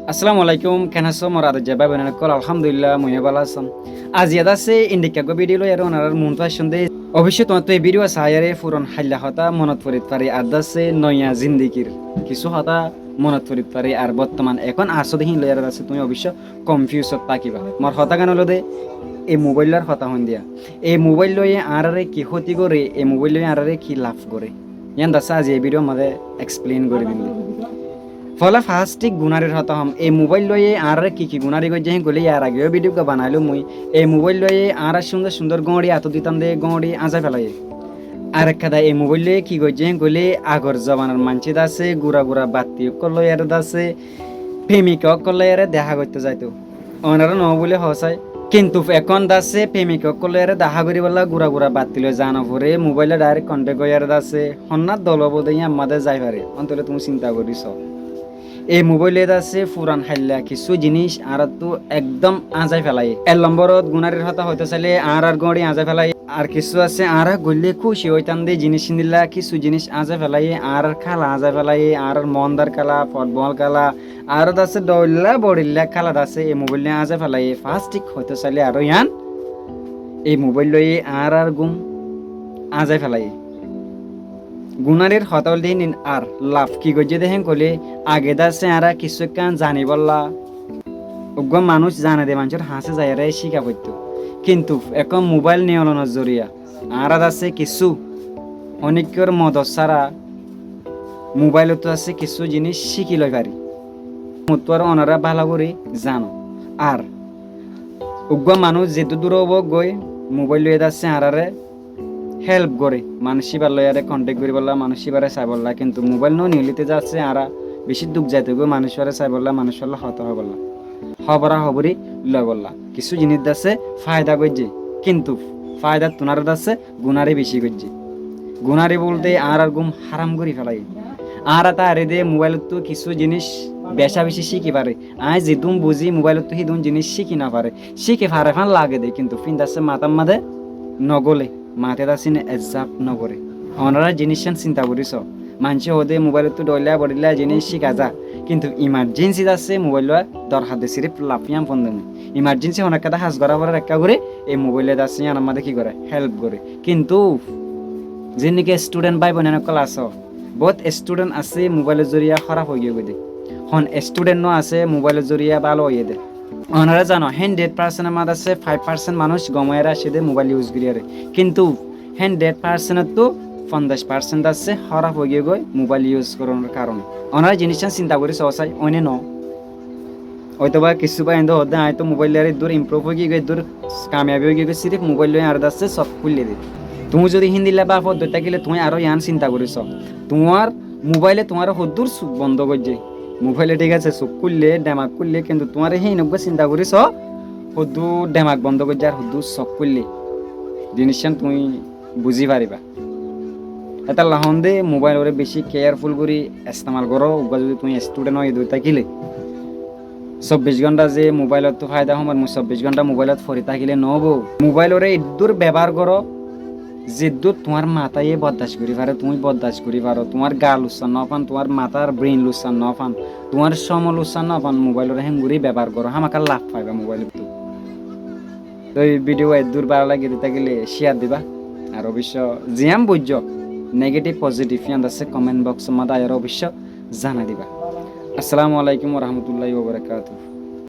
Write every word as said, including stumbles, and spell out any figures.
Assalamu alaikum, ken asó mor ador bái boin ókkol? Alhamdulillah, mui bála así. Aijja dase indikka eggúa video loi aiyér onorar muúntu aiccúm de. Oboicco tuáñttu e video saiyére furon hailla hotá monot forit fare, ar dase noiya zindigir kissú hotá monot forit fare, ar bottoman ehón asó de híin loi aiyér dase tuñí oboicco confuse ot tákiba. Mor hotágan óilde e mobáilor hotá hoóin diya. E mobáil loiye añáráre ki hóti goré, e mobáil loiye añáráre ki laf goré, yían dase aijja e video mazé explain gorí dim de. Foóila fast thing gunárir hotá hoóm. E mobáil loiye añáráre ki ki gunári goijjé híin hoilé yar age yó video eggúa banailúm mui. E mobáil loiye añára cúndor cúndor góñri atót ditam de, góñri áñzai felaiyé. Ar ekkán dase e mobáil loiye ki goijjé híin hoilé agor zobanar maincé dase gura gura batti ókkol loiyére dase, pemika ókkol loiyére dehá goittó zaito. Onorá noó buli hoó sai. Kintu ehón dase pemika ókkol loiyére dehá goríbolla gura gura batti loi zaa noforé, mobáil loi direct contact óiyére dase honnúa dol óibo de yían mazé zai fare. Óntolla tuñí sinta gorí soó. E mobáil loiye dase furan hailla kissú jiníc añáráttu ekdom áñzai felaiyé. Ek lomborot gunárir hotá hoitó sailé añárár góñri áñzai felaiyé. Ar kissú asé añára goillé kúci óitam de jiníc, híndilla kissú jiníc áñzai felaiyé, añárár kála áñzai felaiyé, añárár moóndar kála, fotbol kála, aró dase dhoilla boçilla kála dase e mobáil loiye áñzai felaiyé. Fast thing hoitó sailé aró yían e mobáil loiye añárár gúm áñzai felaiyé. Gunárir hotá óilde híin. Ar laf ki goijjé de híin hoilé, age dase añára kissú ekkán zanibólla eggúa manúic zane de maincór hañsé zaiyére cíka foittó. Kintu ehón mobáil niyolonor zoriya añára dase kissú honíkkor modot sára mobáilottú dase kissú jiníc cíki loi fari. Mottú aró onorá bála gorí zano. Ar eggúa manúic zeddúr dure óuk goi, mobáil loiye dase añáráre help goré, manúic íbar loiyére contact goríbolla, manúic íbare saibolla. Kintu mobáil no niyolíte dase añára bicí duk zaito goi, manúic íbare saibolla, manúic íbar loi hotá hoibolla, hóbora hóbori loibolla. Kissú jiníc dase faida goijjé, kintu faidattún aró dase gunári bicí goijjé. Gunári bólte añárár gúm háram gorí felaiyé. Añára taáre de mobáilottú kissú jiníc becá bicí cíki fare. Aññí zedún buzí mobáilottú hídun jiníc cíki nofaré. Cíki fare fán lage de, kintu fín dase matár mazé nogóle, maté dase híin ezzab nogoré. Onorá jiníccán sinta gorí soó. Maincé hoó de mobáilottú dhoilla boçilla jiníc cíka za, kintu emergency dase mobáil loi dorhar de, sirif laf yían fon de mui. Emergency honó ekká de ham gorá forer ekká gorí e mobáil loi dase yíanor mazé ki goré, help goré. Kintu ziín niki student bái boin ókkol asó, bout student asé mobáilor zoriya hóraf óigiyoi de. Hon student no asé mobáilor zoriya bála óiye de. Onorá zano, hundred percent or mazé asé five percent manúic gom óiyére aiccé de mobáil use goríyeré. Kintu hundred percent ottú fonzaic percent asé hóraf óigiyoi mobáil use gorónor karone. Onorá jiníccán sinta gorí soó sai, óine noó? Óitoba kissú bái ende hoó de, aññí to mobáil loiyére eddúr improve óigiyoi, eddúr kamiyabi óigiyoi, sirif mobáil loi añáre dase sók kúille de. Tuñí zodi híndilla báfo de tákile tuñí aró yián sinta gorí soó. Tuáñr mobáile tuáñre hoddúr suk bondó goijjé. Mobáile thík asé suk kúille, dhemak kúille, kintu tuáñre híin eggúa sinta gorí soó, hoddúr dhemak bondó goijjé ar hoddúr suk kúille. Jiníccán tuñí buzí faribá. Hétolla hoón de mobáiloré bicí careful gorí estemal goró. Eggúa zodi tuñí student óiye de tákile, sobbic gónta ze mobáilottú faida hoómor, mui sobbic gónta mobáilot fori tákile noóibo. Mobáiloré eddúr bebohár goró, zeddúr tuáñr matáye boddac gorí faré, tuñí boddac gorí faró, tuáñr gaa lussán noó fán, tuáñr matár brain lussán noó fán, tuáñr cómo lussán noó fán, mobáiloré héen gorí bebohár goró, hámaká laf faiba mobáilottú. Toi video eddúr bála lage de tákile share diba. Ar oboicco ziyán buijjó, negative positive, yían dase comment box or mazé aiyóre oboicco zanai diba. Assalamu alaikum wa rahmatullahi wa barakatuhu.